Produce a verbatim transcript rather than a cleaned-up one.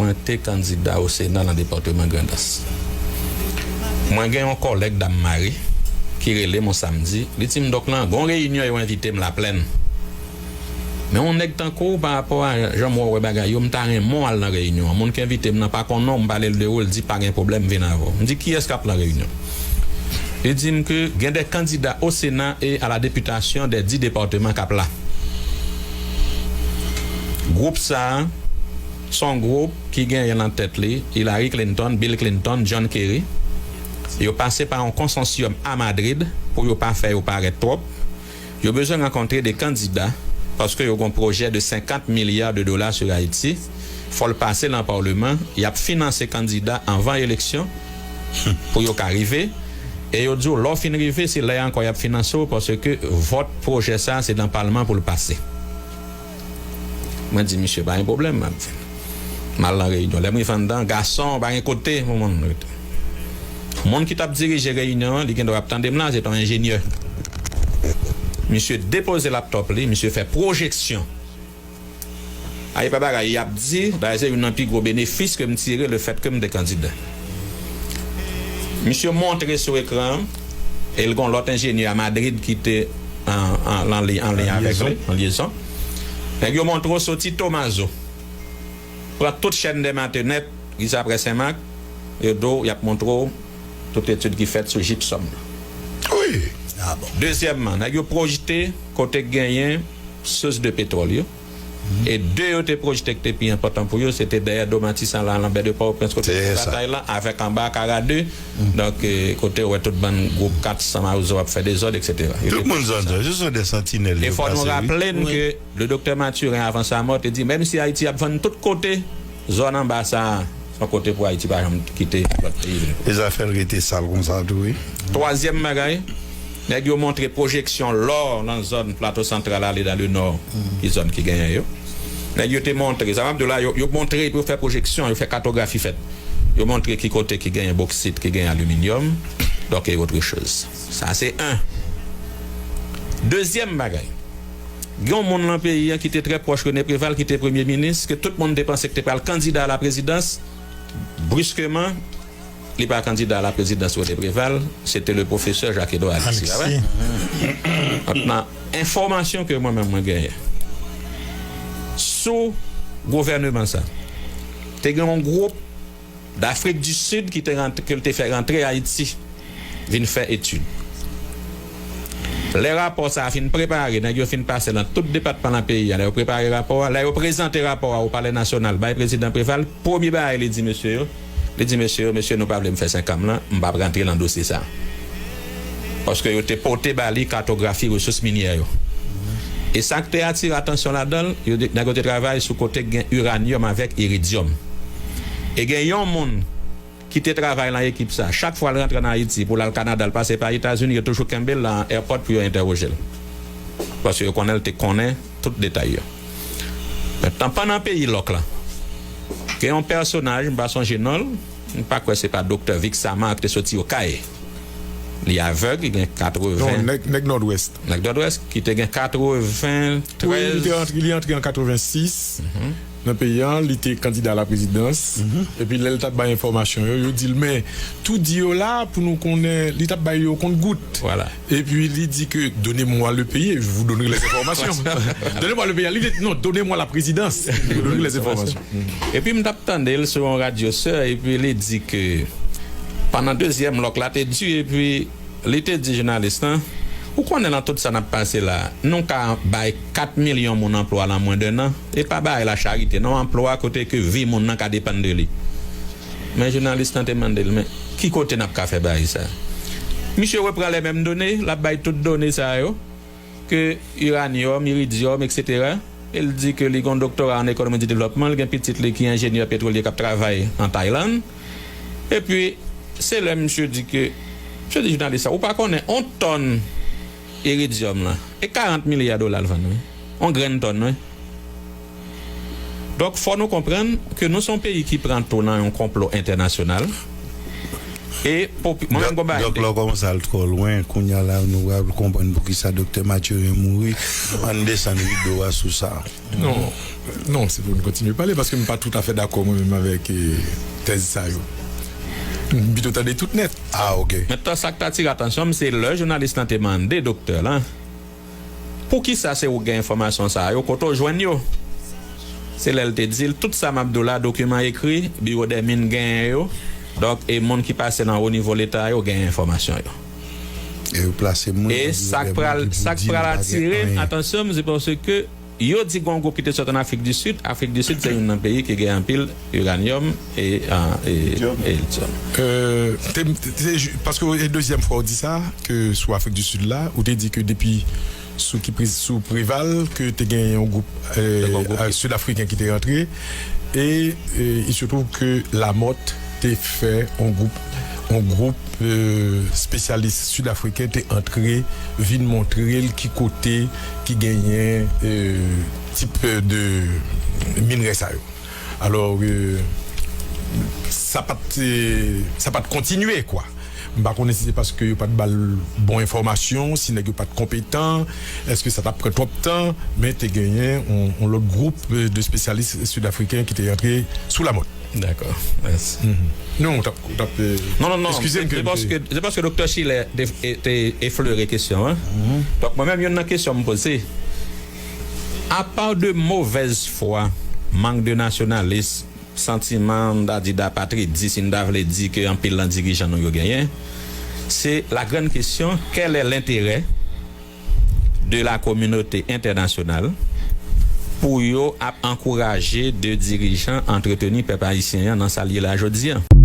Mwen te kandida o Sena nan depatman Grandans. Mwen gen yon kòlèg Dam Mari ki rele m yon samdi. Li di m, "Dòk lan, gon reyinyon yo envite m Laplèn. Men yon nèg tankou w, pa rapò a jan mwen wè bagay yo, m ta renmen w al nan reyinyon an. Moun ki envite m nan pa konnen w, m pale l de ou, l di pa gen pwoblèm, vin avè w." M di, "Kiyès k ap nan reyinyon?" Li di m ke gen de kandida o Sena e a la depitasyon de dis depatman k ap la. Gwoup sa a, se yon gwoup ki genyen nan tèt li Hillary Clinton, Bill Clinton, John Kerry. Yo pase pa yon konsansyòm a Madrid pou yo pa fè yo parèt twòp. Yo bezwen rankontre de kandida paske yo gon pwojè de senkant milya de dola sou Ayiti. Fò l pase nan palman, y ap finanse kandida anvan eleksyon pou yo ka rive. E yo di w, lè w fin rive, se lè a ankò y ap finanse w paske vòt pwojè sa a se nan palman pou l pase. Mwen di, "Misye, pa gen pwoblèm, m ap vin." M al nan reyinyon. Lè m rive anndan, gason, pa gen kote pou moun rete. Moun ki t ap dirije reyinyon an, li gendwa ap tande m la, se t yon enjenyè. Misye depoze laptòp li, misye fè pwojeksyon. A, e pa bagay y ap di, dayè se youn nan pi gwo benefis ke m tire lefètke m te kandida. Misye montre sou ekran an, e l gon lòt enjenyè a Madrid ki te an, an, an li-, an liy avèk li, an lyezon. Nèg yo montre w soti Tomazo. Pran tout chèn dè Matenèt, rive apre Senmak, yo di w, y ap montre w tout etid ki fèt sou jipsòm nan. Wi. Ah bon. Dezyèmman, nèg yo pwojte kote k genyen sous de petwòl yo. E de yo te pwojte ki te pi enpòtan pou yo, se te dèyè do Matisan la, Lanbè de Pòtoprens, kote batay la, avèk anba Akara de. Donk, eh, kote w wè tout bann gwoup kat san Mawozo ap fè dezòd, etsetera. Yo te pwojte sa. Tout moun zòn sa, se sont des sentinelles. E fò nou raple n ke le doktè Mathurin, avan sa mò, te di, menm si Ayiti ap vann tout kote, zòn anba sa a, se yon kote pou Ayiti pa janm kite lòt peyi vin. E zafè l rete sal konsa tou, wi. Twazyèm bagay, nèg yo montre pwojeksyon lò nan zòn Plato Santral ale dan le nò, ki zòn ki genyen yo. Nèg yo te montre, sa m ap di w la, yo, yo montre pou yo fè pwojeksyon, yo fè katografi fèt. Yo montre ki kote ki genyen boksit, ki genyen aliminyòm, donk, e otre choz. Sa se en. Dezyèm bagay, gen yon moun nan peyi a ki te trè pwòch René Préval, ki te premye minis, ke tout moun te panse ki te pral kandida a la prezidans. Briskeman, li pa kandida a la prezidans René Préval, se te le pwofesè Jacques Edouard Alexis, pa vre? Alexis. Donk, nan enfòmasyon ke mwen menm mwen genyen sou gouvèneman sa, te gen yon gwoup Dafrik di Sid ki te rant-, ke l te fè rantre Ayiti vin fè etid. Lè rapò sa a fin prepare, nèg yo fin pase nan tout depatman nan peyi a, lè yo prepare rapò a, lè yo prezante rapò a o Palè Nasyonal bay prezidan Préval, premye bagay li di mesye yo, li di mesye yo, "Mesye, nou pa vle m fè senk an m lan, m p ap rantre nan dosye sa a." Paske yo te pote ba li katografi resous minyè yo. E sa k te atire atansyon ladan l, yo te, nèg yo te travay sou kote k gen iranyòm avèk iridyòm. E gen yon moun ki te travay nan ekip sa, chak fwa l rantre ann Ayiti pou l al Kanada, l pase pa Etazini, yo toujou kenbe l nan airport pou yo entèwoje l. Paske yo konnen l te konnen tout detay yo. Mentnan, pandan peyi lòk la, gen yon pèsonaj, m pa sonje non l, m pa kwè se pa Doktè Vixamar ki te soti Okay. Li avèg, li gen katreven. Non, nèg, nèg Nòdwès. Nèg Nòdwès, ki te gen katreventrèz. Wi, li te antre, li antre an katrevensis nan peyi a, li te kandida a la prezidans. Epi lè l t ap bay enfòmasyon yo, yo di l, "Men, tou di yo la pou nou konnen," li t ap bay yo kont gout. Vwala. Epi li di ke, "Donnez-moi le pays et je vous donnerai les informations." "Donnez-moi le pays." Li di, "Non, donnez-moi la présidence, je vous donnerai les informations." Epi m t ap tande l sou yon radyo sè, epi li di ke pandan dezyèm lòk la te di, epi li te di jounalis lan, "Ou konnen nan tout sa n ap pase la, nou ka bay kat milyon moun anplwa nan mwen de nan, e pa bagay la charite, non, anplwa kote ke vi moun nan ka depann de li." Men jounalis lan te mande l, "Men ki kote n ap ka fè bagay sa?" Misye repran les mêmes données, l ap bay tout done sa yo, ke iranyòm, iridyòm, etsetera. E l di ke li gen yon doktora an ekonomi di devlòpman, li gen pitit li ki enjenyè petwolye k ap travay an Taylann. Epi, se lè misye di ke, misye di jounalis sa, "Ou pa konnen, yon tòn iridyòm lan, e karant milya dola l vann, wi. Yon grenn tòn, wi." Donk, fò nou konprann ke nou se yon peyi ki pran tou nan yon konplo entènasyonal. E popi- mwen menm gon bagay m te- Dòk, lè w kòmanse al twò lwen, kounye a la, nou pral konprann poukisa Doktè Mathurin mouri. Ann desann rido a sou sa. Non, non, se pou nou kontinye pale, paske m pa toutafè dakò mwen menm avèk, eh, tèz sa yo. M pito tande tout nèt. Ah, ok. Mentnan, sa k t atire atansyon m, se lè jounalis lan te mande doktè lan, poukisa se ou k gen enfòmasyon sa yo, kote w jwenn yo? Se lè l te di l, tout sa m ap di w la, dokiman ekri, Biwo dè Min genyen yo. Donk, e moun ki pase nan wo nivo Leta yo genyen enfòmasyon yo. E yo plase moun nan Biwo dè Min ki pou di l pa gen anyen. E sa k pral, sa k pral atire m atansyon m, se paske yo di gen yon gwoup ki te sot ann Afrik di Sid. Afrik di Sid se youn nan peyi ki gen anpil iranyòm e, ah, e, e lityòm. Euh, te, te, te, paske e dezyèm fwa w di sa, ke sou Afrik di Sid la, ou te di ke depi sou ki priz, sou Preval, ke te gen yon gwoup, euh, Sid Afriken ki te rantre, e, e il se trouve ke Lamothe te fè yon gwoup, yon gwoup, euh, spesyalis sid afriken te antre, vin montre l ki kote ki genyen, euh, tip de minrè sa yo. Alò, euh, sa pa t, euh, sa pa t kontinye, kwa. M pa konnen si se paske yo pa t ba l bon enfòmasyon, si nèg yo pa t konpetan, èske sa t ap pran twòp tan, men te genyen yon, yon lòt gwoup, euh, de spesyalis sid afriken ki te antre sou Lamothe. Dakò, mèsi. Non, ou t ap, ou t ap, euh, non, non, non, eskize m ke se paske, se paske Doktè Schiller te, te, te eflere kesyon an. Donk, mwen menm, youn nan kesyon m poze, apa de movèz fwa, mank de nasyonalism, santiman, m ta di, dapatridis, si n ta vle di ke anpil nan dirijan nou yo genyen, se la grande question, quel est l'intérêt de la communauté internationale pou yo ap ankouraje de dirijan antreteni pèp ayisyen an nan sa l ye la jodi a?